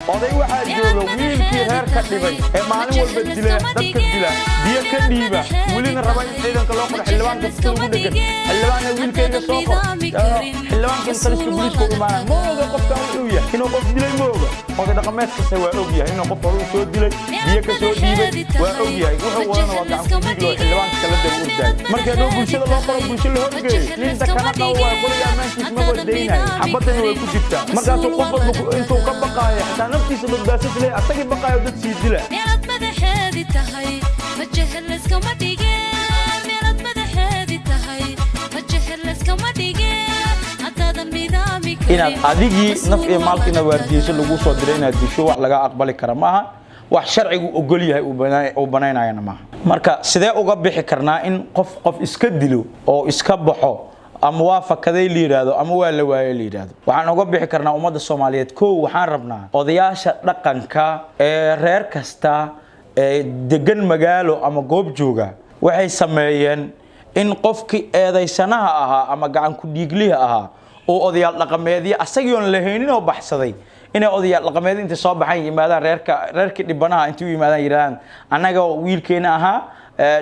Oday waxaa jooga wiilkii reer ka dhibay ee maalin walba dila, dadka dila, biyo ka dhiiba, welina raba in ciidanka loo qoro. Xildhibaanka sida ugu dhegan, "Xildhibaana, wiilkayga soo qor." Xildhibaanka in taliska booliiska u imaanaa, ma oga qofkan wuxuu yahay, inuu qof dilay ma oga. Oday dhaqameedkase waa og yahay inuu qof hore u soo dilay, biyo ka soo dhiibay waa og yahay. Wuxuu wadana waa gacan ku dhiiglo. Xildhibaanka kala daba ordaayo. Markii hadhow bulshada loo qoro, bulsho la horgeeyo, nin dakana qabo waay, qoriga ammaankiis ma wadaynaayo, xabadana way ku jirtaa. Markaasuu qof walba intuu ka baqaayo, xitaa naftiisa badbaasas leeyahay, asagii baqaayo dad sii dila. Meelad madaxeedi tahay majahel layskama dhige. Meelad madaxeedi tahay majahel layskama dhige. Haddaadan midaami karin Inaad adigii naf iyo maalkiina waardiyeyso lagu soo diray inaad disho, wax laga aqbali kara maaha, wax sharcigu ogol yahay uu banaynayana maaha. Marka sidee uga bixi karnaa in qof qof iska dilo oo iska baxo, ama waa fakaday la yidhaahdo, ama waa la waayo la yidhaahdo? Waxaan uga bixi karnaa ummadda Soomaaliyeed: kow, waxaan rabnaa odayaasha dhaqanka ee reer kasta ee degan magaalo ama goob jooga. Waxay sameeyeen in qofkii eedaysanaha ahaa ama gacan ku dhiigliha ahaa oo odayaal dhaqameedyo asagii oon lahaynin oo baxsaday, inay odayaal dhaqameed intay soo baxaan yimaadaan reerka, reerkii dhibanaha intay u yimaadaan, yidhahdaan: "Annaga wiilkeena ahaa,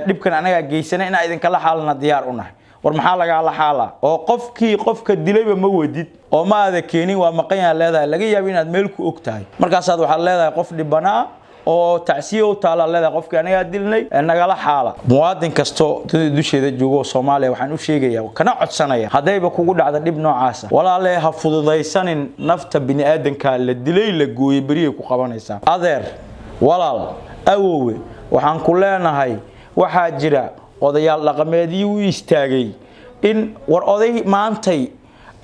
dhibkan annagaa geysanay, inaa idinkala xaalana diyaar u nahay." War maxaa lagaala xaalaa oo qofkii qofka dilayba ma wadid oo ma aada keenin, waa maqan yaha leedahay, laga yaabo inaad meel ku og tahay. Markaasaad waxaad leedahay qof dhibanaa oo tacsiya u taala leedahay, "Qofkii anagaa dilnay, nagala xaala." Muwaadin kasto dunida dusheeda joogo oo Soomaaliya waxaan u sheegayaa kana codsanaya, haddayba kugu dhacda dhib noocaasa, walaale, ha fududaysanin. Nafta bini'aadanka la dilay, la gooyey, beriyay ku qabanaysaa. Adeer, walaal, awowe, waxaan ku leenahay waxaa jira odayaal dhaqameedyo u istaagay in war oday maantay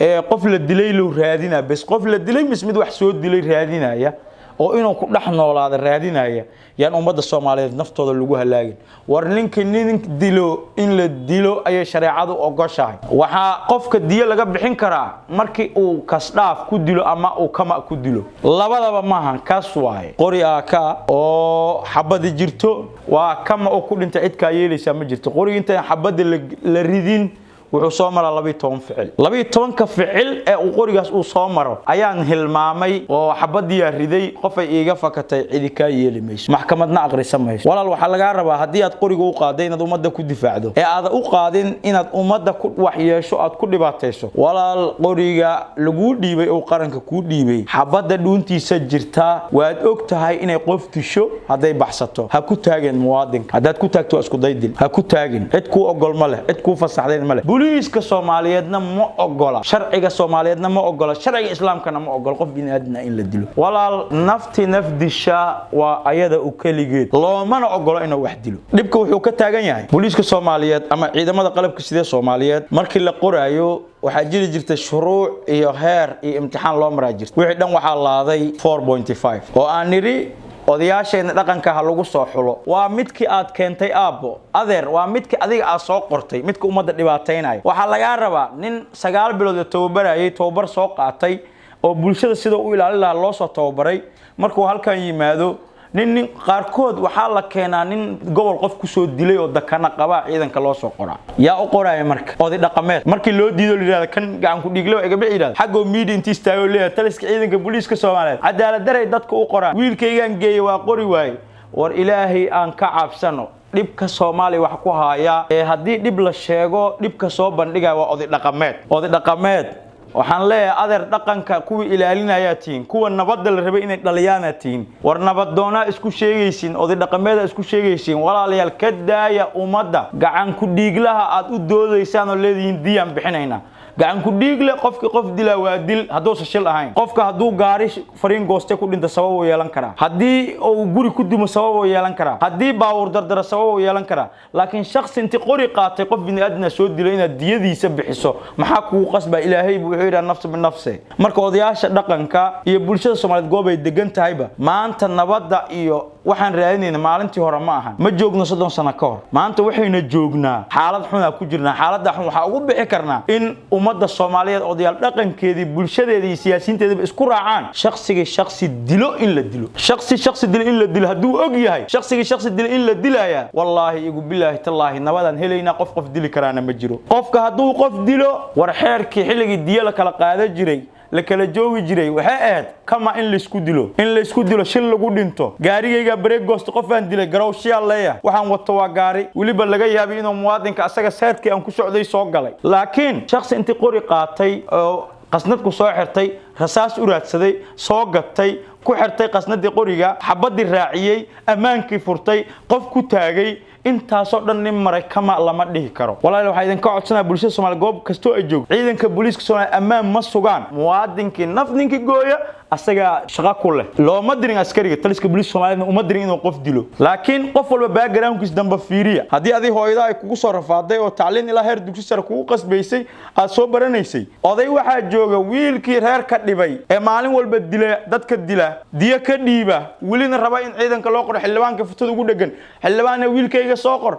ee qof la dilay loo raadinaa bes, qof la dilay mis mid wax soo dilay raadinaya oo inuu ku dhex noolaado raadinaya, yaan ummadda Soomaaliyeed naftooda lagu halaagin. War ninka nin dilo in la dilo ayay shareecadu ogoshahay. Waxaa qofka diyo laga bixin karaa markii uu kasdhaaf ku dilo ama uu kama ku dilo. Labadaba maahan, kas waaye. Qori aaka oo xabadi jirto waa kama oo ku dhinta, cid kaa yeelaysaa ma jirto. Qoriga intaan xabada la ridin wuxuu soo maraa 12 ficil. 12-ka ficil ee uu qorigaas uu soo maro ayaan hilmaamay oo xabadiyaa riday, qofay iiga fakatay, cidi kaa yeeli mayso, maxkamadna aqrisa mayso. Walaal, waxaa lagaa rabaa haddii aad qoriga u qaaday inaad ummadda ku difaacdo ee aada u qaadin inaad ummadda ku waxyeesho, aad ku dhibaatayso. Walaal, qoriga laguu dhiibay oo qaranka kuu dhiibay, xabadda dhuuntiisa jirta waad og tahay inay qof disho hadday baxsato. Ha ku taageen muwaadinka. Haddaad ku taagto, waa isku daydil. Ha ku taagin. Cid kuu ogol ma leh, cid kuu fasaxdayn ma leh. Booliiska Soomaaliyeedna ma ogola, sharciga Soomaaliyeedna ma ogola, sharciga Islaamkana ma ogola qof biniaadna in la dilo. Walaal, nafti naf disha waa ayada u keligeed, loomana ogolo inuu wax dilo. Dhibka wuxuu ka taagan yahay booliiska Soomaaliyeed ama ciidamada qalabka sidee Soomaaliyeed. Markii la qoraayo waxaa jiri jirta shuruuc iyo heer iyo imtixaan loo maraa jirta. Wixii dhan waxaa laaday 4.5 oo aan nidhi odayaasheenna dhaqanka ha lagu soo xulo. Waa midkii aad keentay, aabbo, adeer, waa midkii adiga aad soo qortay, midka ummadda dhibaataynaya. Waxaa lagaa rabaa nin 9 bilood la tababarayay, tababar soo qaatay oo bulshada sida u ilaalin lahaa loo soo tababaray. Markuu halkan yimaado, nin qaarkood waxaa la keenaa nin gobol qof kusoo dilay oo dakana qabaa ciidanka loo soo qoraa. Yaa u qoraya marka? Oday dhaqameed. Markii loo diido, la yidhahda kan gacan ku dhiigle iga bixi, yidhahda xaggoo miidi intii istaagoo leeyahay taliska ciidanka booliiska Soomaaliyeed cadaalad daray dadka u qoraan, wiilkaygaan geeye waa qori waaye. War Ilaahay aan ka cabsano. Dhibka Soomaaliya wax ku haaya ee haddii dhib la sheego dhibka soo bandhigaya waa oday dhaqameed. Oday dhaqameed waxaan leeyahay, adeer, dhaqanka kuwii ilaalinayaa tihiin, kuwa nabadda la rabay inay dhaliyaanaa tihiin. War nabadoonaa isku sheegaysiin, oday dhaqameeda isku sheegaysiin. Walaalayaal, ka daaya ummadda gacan ku dhiiglaha aad u doodaysaan oo leedihiin diyaan bixinaynaa. Gacan ku dhiigle, qofkii qof dilaa waa dil hadduusan shil ahayn. Qofka hadduu gaari fariin gooste ku dhinta, sabab uu yeelan karaa. Haddii uu guri ku dumo, sabab uu yeelan karaa. Haddii baawur dardara, sabab uu yeelan karaa. Laakiin shaksi inti qori qaatay qof bini'aadna soo dilay inaad diyadiisa bixiso, maxaa kugu qasba? Ilaahay buu wuxuu yidhaha nafsu binafse. Marka odayaasha dhaqanka iyo bulshada Soomaaliyeed goob ay degan tahayba, maanta nabadda iyo waxaan raadinayna maalintii hore ma ahan. Ma joogno 30 sano ka hor. Maanta waxayna joognaa xaalad xunaa ku jirnaa. Xaaladda xun waxaa ugu bixi karnaa in ummadda Soomaaliyeed, odayaal dhaqankeedii, bulshadeedii iyo siyaasiyiinteediiba isku raacaan shakhsigii shakhsi dilo in la dilo. Shakhsi shakhsi dilo in la dilo hadduu og yahay shakhsigii shakhsi dilo in la dilaya, wallaahi igu bilaahi tallaahi, nabadaan helaynaa. Qof qof dili karaana ma jiro. Qofka hadduu qof dilo, war xeerkii xilligii diyo la kala qaada jiray. La kala joogi jiray waxay ahayd kama in laysku dilo, in laysku dilo, shil lagu dhinto, gaarigayga brake goost, qofaan dilay, garowshiyaa leeyahay, waxaan wato waa gaari weliba laga yaabay inuu muwaadinka asaga seedkii aan ku socday soo galay. Laakiin shakhsi intii qori qaatay oo qasnad ku soo xirtay, rasaas u raadsaday, soo gatay, ku xirtay qasnadii qoriga, xabadii raaciyey, ammaankii furtay, qof ku taagay, intaasoo dhan nin maray kama lama dhihi karo. Walaal, waxaa idinka codsanaya bulshada Soomaaliya goob kastoo ay joogto, ciidanka booliiska Soomaaliya ammaan ma sugaan. Muwaadinkii naf ninkii gooya asagaa shaqo ku leh. Looma dirin askariga taliska booliiska Soomaaliyeedna uma dirin inuu qof dilo, laakiin qof walba backgroundkiis damba fiiriya. Haddii adii hooyada ay kugu soo rafaaday oo tacliin ilaa heer dugsi sare kugu qasbaysay, aad soo baranaysay, oday waxaa jooga wiilkii reer ka dhibay ee maalin walba dila, dadka dila, diyo ka dhiiba, welina raba in ciidanka loo qoro. Xildhibaanka futada ugu dhegan, xildhibaanna wiilkayga soo qor.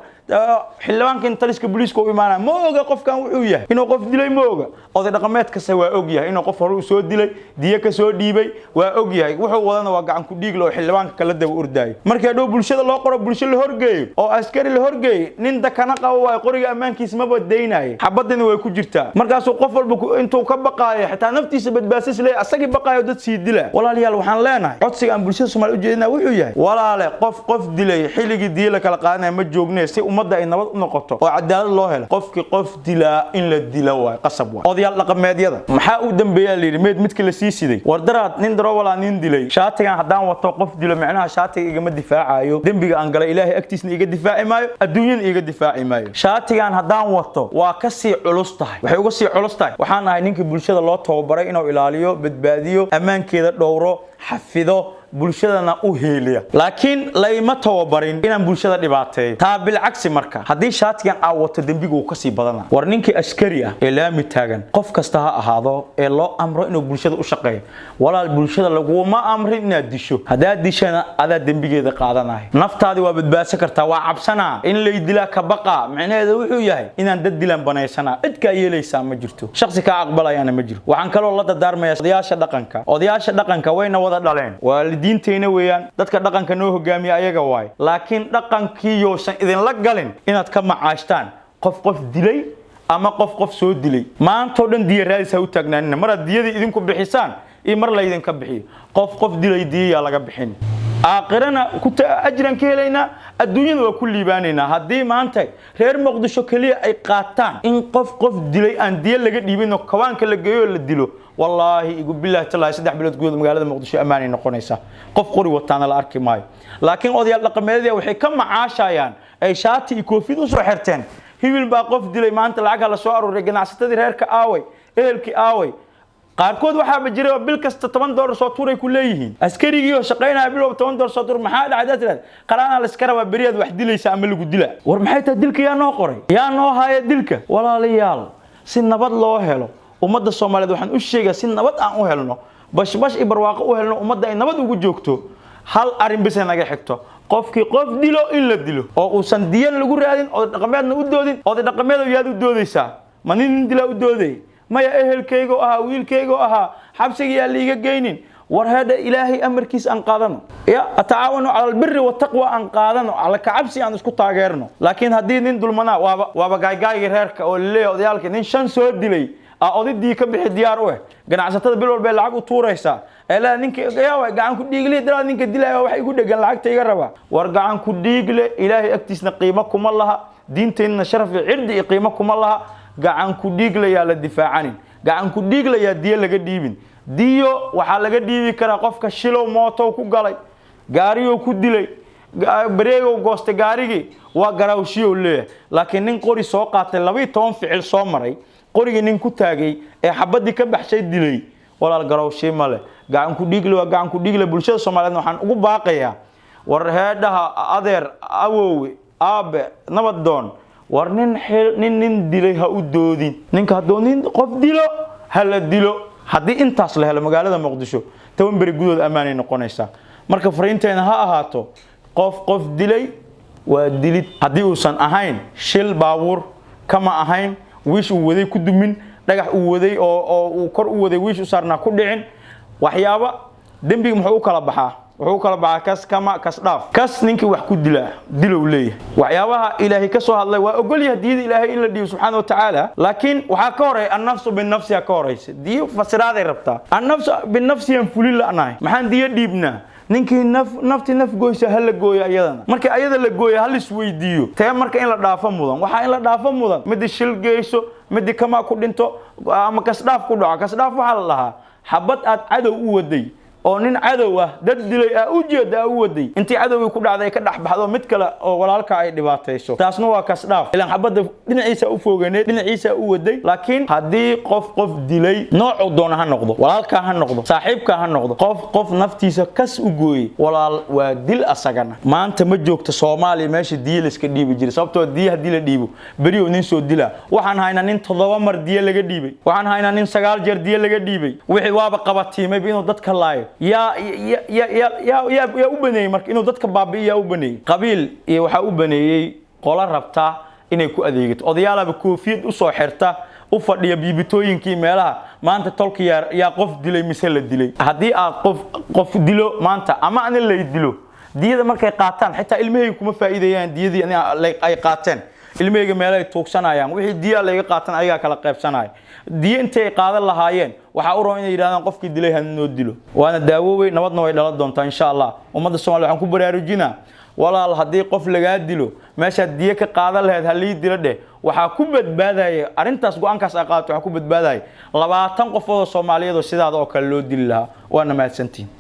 Xildhibaanka in taliska booliiska u imaanaya ma oga qofkan wuxuu yahay, inuu qof dilay ma oga. Oday dhaqameed kasta waa og yahay inuu qof hore u soo dilay, diyo ka soo dhiibay, waa og yahay. Wuxuu wadana waa gacan ku dhiigle oo xildhibaanka kala daba ordaayo. Markii hadhow bulshada loo qoro, bulsho la horgeeyo oo askari la horgeeyo, nin dakana qabo waayo, qoriga ammaankiisa maba daynaayo, xabadina way ku jirtaa. Markaasuu qof walba intuu ka baqaayo xitaa naftiisa badbaasas leeyahay, asagii baqaayo dad sii dila. Walaalayaal, waxaan leenahay codsiga aan bulshada Soomaaliya u jeedinaa wuxuu yahay: walaale, qof qof dilay xilligii diyo la kala qaadanaya ma joogne. Si ummadda ay nabad u noqoto oo cadaalad loo helo, qofkii qof dilaa in la dilo waay, qasab waay. Odayaal dhaqameedyada maxaa u dambeeyaa la yidhi meed midkii la sii siday wardaraad nin darowalaa nin dilay. Shaatigan haddaan wato qof dilo, micnaha shaatiga igama difaacayo dembiga aan galay. Ilaahay agtiisna iga difaaci maayo, adduunyana iga difaaci maayo. Shaatigan haddaan wato waa ka sii culus tahay. Waxay uga sii culus tahay, waxaan ahay ninkii bulshada loo tababaray inuu ilaaliyo, badbaadiyo, ammaankeeda dhowro, xafido, bulshadana u heeliya, laakiin layma tababarin inaan bulshada dhibaateeyo. Taa bilcagsi, marka haddii shaatigan aa wato, dembigu uu kasii badana. War ninkii askari ah ee laami taagan, qof kasta ha ahaado, ee loo amro inuu bulshada u shaqeeyo, walaal, bulshada laguma amrin inaad disho. Haddaad dishana, adaa dembigeeda qaadanaya. Naftaadi waa badbaadsan kartaa. Waa cabsanaa in lay dilaa ka baqa, micnaheeda wuxuu yahay inaan dad dilan banaysanaa. Cid kaa yeelaysaa ma jirto, shakhsi kaa aqbalayana ma jiro. Waxaan kaloo la dardaarmaya odayaasha dhaqanka. Odayaasha dhaqanka wayna wada dhaleen, waalidiintayna weeyaan, dadka dhaqanka noo hogaamiya ayaga waay. Laakiin dhaqankii yoosan idinla galin inaad ka macaashtaan qof qof dilay ama qof qof soo dilay. Maantoo dhan diya raadis ha u taagnaanina. Maraad diyadii idinku bixisaan iyo mar laydinka bixiyo, qof qof dilay diyayaa laga bixin. Aakhirana ajran ka helaynaa, adduunyada waa ku liibaanaynaa. Haddii maanta reer Muqdisho keliya ay qaataan in qof qof dilay aan diyo laga dhiibin oo kawaanka la geeyo oo la dilo, wallaahi igu bilaahi tallaahi, 3 bilood gudahood magaalada Muqdisho ammaanay noqonaysaa, qof qori wataana la arki maayo. Laakiin odayaal dhaqameedyada waxay ka macaashayaan ay shaati iyo koofid usoo xirteen: hibil baa qof dilay, maanta lacag la soo aruuray, ganacsatadii reerka aaway, ehelkii aaway? Qaarkood waxaaba jiray oo bil kasta $10 soo tuuray ku leeyihiin. Askarigii oo shaqaynaya bil walba $10 soo tuur. Maxaa dhacay hadaad tiraahdo, qaraanaa la iska rabaa, beriyaad wax dilaysa ama lagu dila. War maxay tahay dilka? Yaa noo qoray? Yaa noo haya dilka? Walaalayaal, si nabad loo helo ummadda Soomaaliyeed, waxaan u sheegaa, si nabad aan u helno, bashbash iyo barwaaqo u helno, ummadda ay nabad ugu joogto, hal arrin bisa naga xigto: qofkii qof dilo in la dilo oo uusan diyan lagu raadin, oday dhaqameedna u doodin. Oday dhaqameed yaad u doodaysaa? Ma nin dilaa u dooday? Maya, ehelkaygo ahaa, wiilkaygo ahaa, xabsiga yaa liiga geynin. War heedha, Ilaahay amarkiis aan qaadano, ya atacaawanu cala albiri wataqwa aan qaadano, alla kacabsi aan isku taageerno. Laakiin haddii nin dulmanaa waaba gaaygaayga reerka oo laleeyahay odayaalka, nin shan soo dilay aa odidii ka bixi diyaar u eh, ganacsatada bil walba lacag u tuuraysaa ee laa ninka yaa gacan ku dhiigle dalaa ninka dilaya wax igu dhegan lacagta iga raba. War gacan ku dhiigle Ilaahay agtiisna qiimo kuma laha, diinteennana sharaf iyo cirdi iyo qiimo kuma laha. Gacan ku dhiigle yaa la difaacanin, gacan ku dhiigle yaa diyo laga dhiibin. Diyo waxaa laga dhiibi karaa qofka shilow mootow ku galay, gaariyou ku dilay, bareegow goostay gaarigii, waa garaawshiyow leeyahay. Laakiin nin qori soo qaatay, 12 ficil soo maray, qorigii nin ku taagay ee xabadii ka baxshay dilay, walaal, garawshii male. Gacan ku dhiigle waa gacan ku dhiigle. Bulshada Soomaaliyeed waxaan ugu baaqayaa: war heedhaha, adeer, awoowe, aabe, nabadoon, war nin nin nin dilay ha u doodin. Ninka hadduu nin qof dilo, ha la dilo. Haddii intaas la helo, magaalada Muqdisho 10 beri gudood ammaanay noqonaysaa. Marka fariinteena ha ahaato: qof qof dilay waa dilid, haddii uusan ahayn shil baabuur, kama ahayn wiish uu waday ku dumin, dhagax uu waday oo uu kor u waday wiish u saarnaa ku dhicin, waxyaabo Dembiga muxuu u kala baxaa? Wuxuu u kala baxaa kas, kama, kas dhaaf. Kas ninkii wax ku dilaa dilow leeyahay. Waxyaabaha Ilaahay ka soo hadlay waa ogol yahay diyada Ilaahay in la dhiibo subxaana wa tacaala, laakiin waxaa ka horeeya annafsu binafsiha ka horeysa. Diyo fasiraaday rabtaa. Annafsu binafsiyan fulin la'nahay. Maxaan diyo dhiibnaa? Ninkii naf nafti naf goysa ha la gooyo ayadana. Marka ayada la gooyo, ha la isweydiiyo tee marka in la dhaafo mudan. Waxaa in la dhaafo mudan midi shil geyso, midi kamaa ku dhinto ama kasdhaaf ku dhaco. Kasdhaaf waxaa la dhahaa xabad aad cadow u waday oo nin cadow ah, dad dilay aa u jeeda aa u waday, intii cadowgii ku dhacday ka dhex baxdo mid kale oo walaalka ay dhibaatayso, taasna waa kasdhaaf. Ilaan xabadda dhinaciisa u foganeed, dhinaciisa u waday. Laakiin haddii qof qof dilay, noocuu doona ha noqdo, walaalkaa ha noqdo, saaxiibkaa ha noqdo, qof qof naftiisa kas u gooyey, walaal, waa dil asagana. Maanta ma joogto Soomaaliya meesha diye layska dhiibi jiray, sababtoo diye haddii la dhiibo beriyow nin soo dilaa. Waxaan haynaa nin 7 mar diye laga dhiibay, waxaan haynaa nin 9 jeer diye laga dhiibay. Wixii waaba qabatiimayba inuu dadka laayo. Yaa u baneeyey marka inuu dadka baabi'iyo? Yaa u baneeyey? Qabiil iyo waxaa u baneeyey qola rabta inay ku adeegato. Odayaalaba koofiyad usoo xirta, u fadhiya biibitooyinkii meelaha. Maanta tolka yaa qof dilay mise la dilay? Haddii aad qof qof dilo maanta ama ani lay dilo, diyada markay qaataan xitaa ilmahayga kuma faa'iidayaan. Diyadii ay qaateen ilmahayga meelay tuugsanayaan. Wixii diya layga qaatan ayagaa kala qaybsanaya. Diyo intay qaadan lahaayeen, waxaa u raba inay yidhahdaan qofkii dilay hanoo dilo. Waana daawoobay, nabadna way dhalan doontaa insha Allah. Ummadda Soomaliya waxaan ku baraarujinaa, walaal, haddii qof lagaa dilo, meeshaad diyo ka qaadan lahayd halii dilo dheh. Waxaa ku badbaadaya arrintaas, go-aankaas ay qaadato, waxaa ku badbaadaya 20 qofood oo Soomaaliyeed oo sidaada oo kale loo dili lahaa. Waana mahadsantihin.